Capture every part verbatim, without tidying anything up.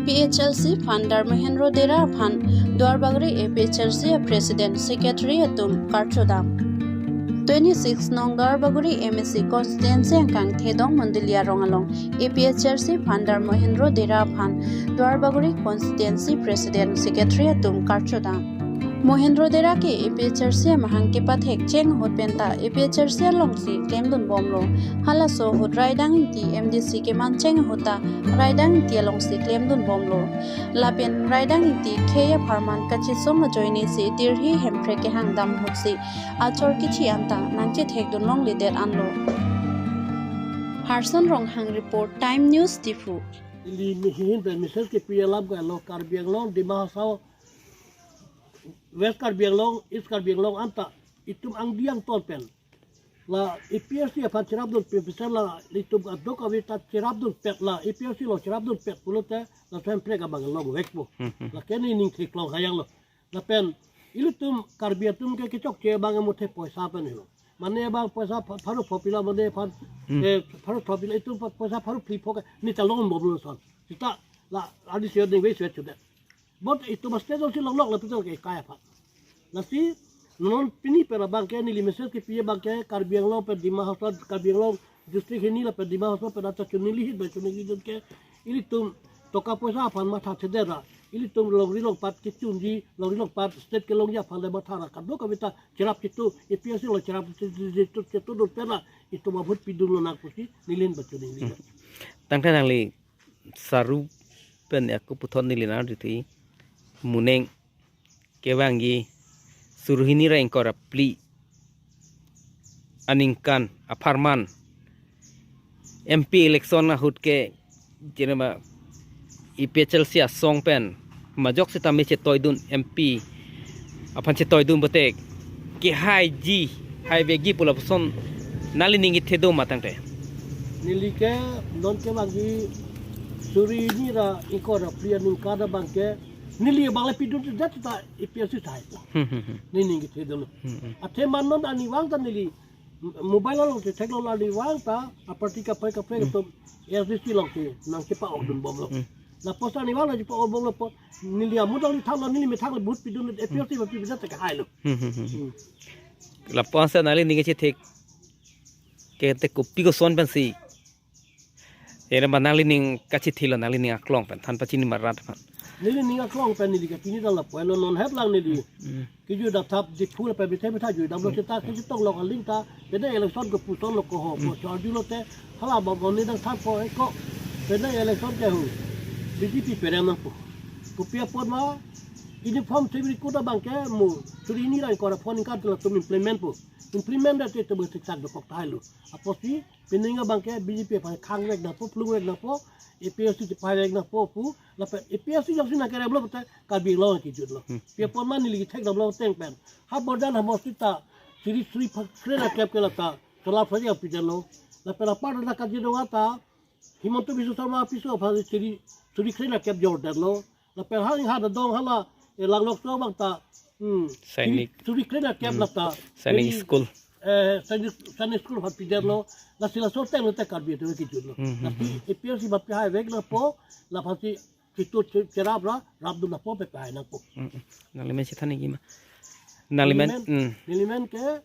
P H L C founder Mohendro Dera aphan Duarbagori A P H L C President Secretary atum karchodam. Twenty-six nong Duarbagori M A C constituency angkang Thedong Mondoli arong along A P H L C founder Mohendro Dera aphan Duarbagori constituency President Secretary atum karchodam. Mohendro Dera ke A P H L C amahang kepathek cheng ahut penta A P H L C alongsi klemdun bomlo. Halaso ahut Raidang Ingti M D C keman cheng ahut ta Raidang Ingti alongsi klemdun bomlo. Lapen Raidang Ingti khei apharman kachisong ajoinesi Tirhi Hemprek kehang dam ahutsi achor kithi anta nangchethekdun longledet anlo. Harson Ronghang report, Time News Diphu. Ili mihin pen message kepi alam ke lo Karbi Anglong, Dima Hasao, West Karbi Anglong, East Karbi Anglong anta itum angdi angton pen la A P H L C aphan cherapdun pe pesen la itum adok avi ta cherapdunpet, la A P H L C along cherapdunpet pulote la Hemprek abang longvekpo. Hmm, hmm. Lake nening theklong hayang lo. Lapen ilitum Karbi atum ke kechokche abang muthe poisa pen helo. Mane abang poisa pha-, pharo pho pilo, mane aphan, Hmm. eh, pharo pho pilo, itum pa-, poisa pharo phli pho ke ne chalong bomlo son. Sita la adi sio ningve sio chudet. But itum state alongsi longlok lapital ke kai aphan. Lasi non pini pen abang ke neli message kepi abang ke Karbi Anglong pen Dima Hasao, Karbi Anglong district hini lapen Dima Hasao pen anta chunili hit ba chunili dun ke ilitum toka poisa aphan matha chedera, ilitum longri longpat kechunji, longri longpat state kelongji aphan le matha ra kadokave ta cherap chitu, A P H L C along cherap chitu, chitu, chitu dun pen la itum abhut pidun lo nang pusi neli hin ba chunili. Hmm. Tangte nangli saru pen ako puthot neli nang riti muneng kevangji suri hini ra ingkoi ra phli aningkan apharman M P election ahut ke jenema A P H L C asong pen majok sitame chetoidun M P aphan chetoidun bote kehaiji, haivekji pu lapuson nangli ning kethe do ma tangte? Neli ke non kevangji suri hini ra ingkoi ra phli aningkan abang ke neli abang le pidundet ta A P H L C tahai. Hmm, hmm, hmm. Nening kethe do. Hmm, hmm. Athe man non arnivang ta neli mobile along chetheklong, arnivang ta aparty kaprek kaprek Hmm. atum A S D C alongsi nangchepa-okdun bomlo. Hmm. Lapuson arnivang nangchepa-ok bomlo pu neli amu dang li thanlo, neli methang le vote pidun A P H L C Hmm. ba pidun ta kehailo. Hmm, hmm, hmm. Hmm. Lapuson nangli ning kachethek ke te kopi koson pensi, ere ma nangli ning kachethilo, nangli ning aklong pen than pachini ma rat aphan? Neli ning aklong pen neli kachini dang lapu-an lo, non het lang neli. Hmm. Kejui dam thap Diphu lapen bithe bitha jui damlo, Hmm. seta kachetong lo aling ta, penang election ke puson lo ko ho, Hmm. pu charjulo te, hala ba boni dang thanpo eko, penang election ke hu B J P perem nangpo. Kopi apot ma uniform civil code abang ke mo suri hini ra ingkoi ra phongo aningkan latum implement po. Implement det te besiksa dokok tahai lo. Apotsi pining abang ke B J P aphan khangvek nangpo, phlungvek nangpo, A P H L C chepaivek nangpo pu, lapen A P H L C jongsi nangkerem lo pute Karbi Anglong kejut lo. Hmm. Pi apot ma neli kethek damlo ateng pen. Ha Borjan ha Mosti ta suri suri pha-, kre ra kep ke la ta solar project pidetlo. Lapen apar ta Kaziranga ta Himanta Biswa Sarma piso aphan suri suri kre ra kep jordetlo. Lapen ha inghada dong hala, eh, Langlokso abang ta, hmm, Sainik. Suri, suri kre ra kep Hmm. la ta. Sainik Very, school. Eh, Sainik, Sainik school aphan pidetlo. Lasi laso ateng lo te Karbi atum kejut lo. Hmm, hmm, Lasi hmm. A P H L C ba pihaivek nangpo, laphansi chitu che-, cherap ra, rapdun nangpo pe pihai nangpo. Hmm, hmm. Nangli men chethan nangji ma? Nangli men, Neli men, hmm. Neli men ke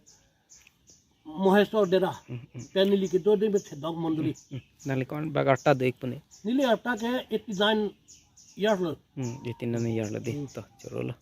Mohesor Dera. Hmm, hmm. Pen neli kedo ding pen Thedong Mondoli. Hmm, hmm. Nangli kon bak arta do-ik pune? Neli arta ke eighty nine years lo. Hmm, eighty nine years lo dei. Hmm. To, choro lo.